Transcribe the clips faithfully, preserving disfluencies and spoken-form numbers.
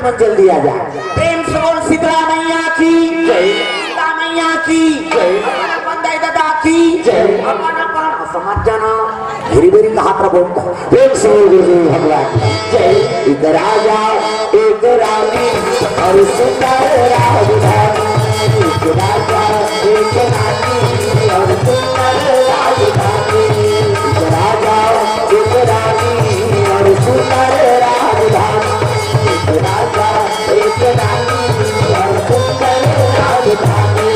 मन जल्दी आ जा। प्रेम से बोल शीतला मैया की जय। सीता मैया की जय। अपन अपन दाई ददा की जय। अपन अपन समझ जाना। मेरी मेरी कहा प्रभु। प्रेम से बोल गुरुदेव भगवान की जय। एक राजा, एक रानी और सुंदर राजधानी। एक राजा, एक रानी और सुंदर राजधानी। एक राजा, एक रानी और सुंदर राजधानी। एक राजा, एक रानी और सुंदर राजधानी।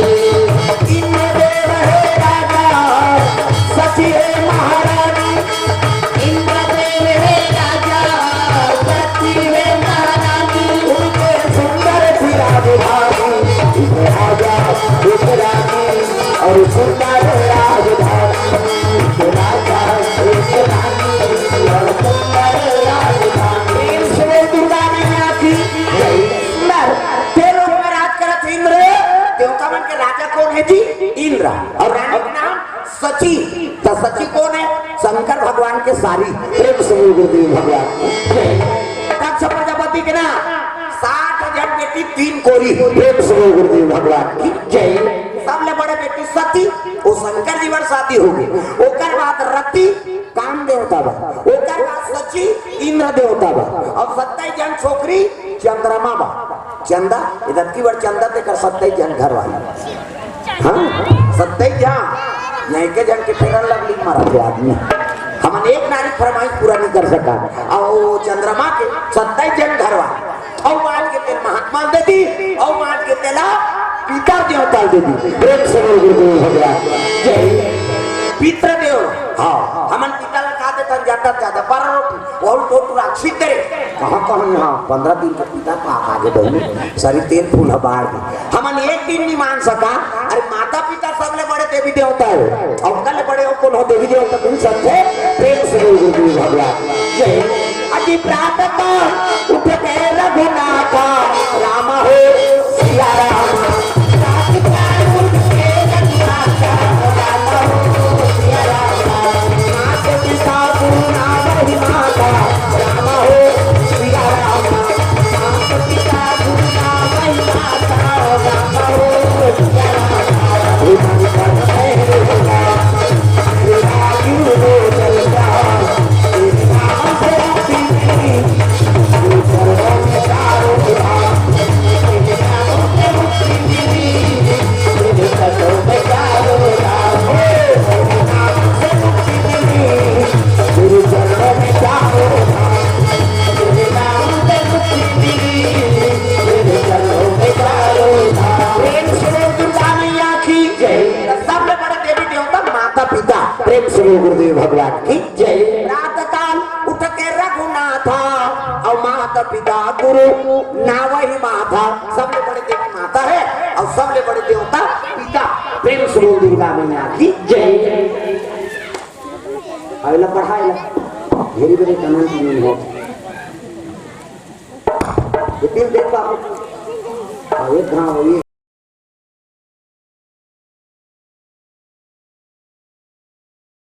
इंद्रदेव हे राजा, सची हे महारानी। इंद्रदेव हे राजा, सची हे महारानी। उनके सुंदर सी राजधानी। एक राजा, एक रानी और सुंदर राजधानी। एक राजा, एक रानी और सुंदर राजधानी। प्रेम से बोल दुर्गा मैया की जय। सुंदर। ते लोग में राज करत इंद्र, देवता मन के राजा कौन है जी? इंद्र। और रानी के नाम सची। तो सची कौन है? शंकर भगवान के सारी। प्रेम से बोल गुरुदेव भगवान की जय। दक्ष प्रजापति के ना साठ हजार बेटी, तीन कोरी। प्रेम से बोल गुरुदेव भगवान की जय। सबले बड़े बेटी सती, वो शंकर जी बर शादी हो गई। ओकर बाद रति, काम देवता बा। ओकर बाद सची, इंद्र देवता बा। और सत्ताईस जन छोकरी, चंद्रमा बा। चंदा, इधर की बार चंदा ते कर सत्ताईस जन घर वाली। हाँ, सत्ताईस जन। यहीं के जन के फेरन लगली मारा के आदमी। हमन एक नारी फरमाइश पूरा नहीं कर सका। और चंद्रमा के सत्ताईस जन घर वाली। अउ बांट के तेला महात्मा ल दे दी, अउ बांट के तेला पितर देवता ल दे दी। प्रेम से बोल गुरुदेव भगवान जय। पितर देव, हाँ, हमन पितर ल खा देथन ज्यादा से ज्यादा बारह रोटी, वहू तो राक्षसी तेरे। कहाँ कहाँ यहाँ पंद्रह दिन के पितर खा खा के बहू, सरी तेल फूल ह बाढ़ दी। हमन एक दिन नहीं मान सका। अरे माता पिता सबले बड़े देवी देवता हो, अउ ओकर ले बड़े अउ कोनो देवी देवता मिल सकथे? प्रेम से बोल गुरुदेव भगवान जय। अति प्रातः काल उठ के रघुनाथ, राम हो सिया राम। प्रातः काल उठ के रघुनाथ, राम हो सिया राम। मात पिता गुरु नाम ही माता, राम हो सिया राम। मात पिता गुरु नाम ही माता, राम हो सिया राम। प्रेम से बोल दुर्गा मैया की जय। सबले बड़े देवी देवता माता पिता। प्रेम से बोल गुरुदेव भगवान की जय। प्रातः काल उठ के रघुनाथा, अउ माता पिता गुरु नावहि माथा। सबले बड़े देवी माता है अउ सबले बड़े देवता पिता। प्रेम से बोल दुर्गा मैया की जय। अगला पढ़ाई ला। मेरी बड़ी कमल की नहीं हो। ये तीन देख बाबू। हाँ, एक घाव, ये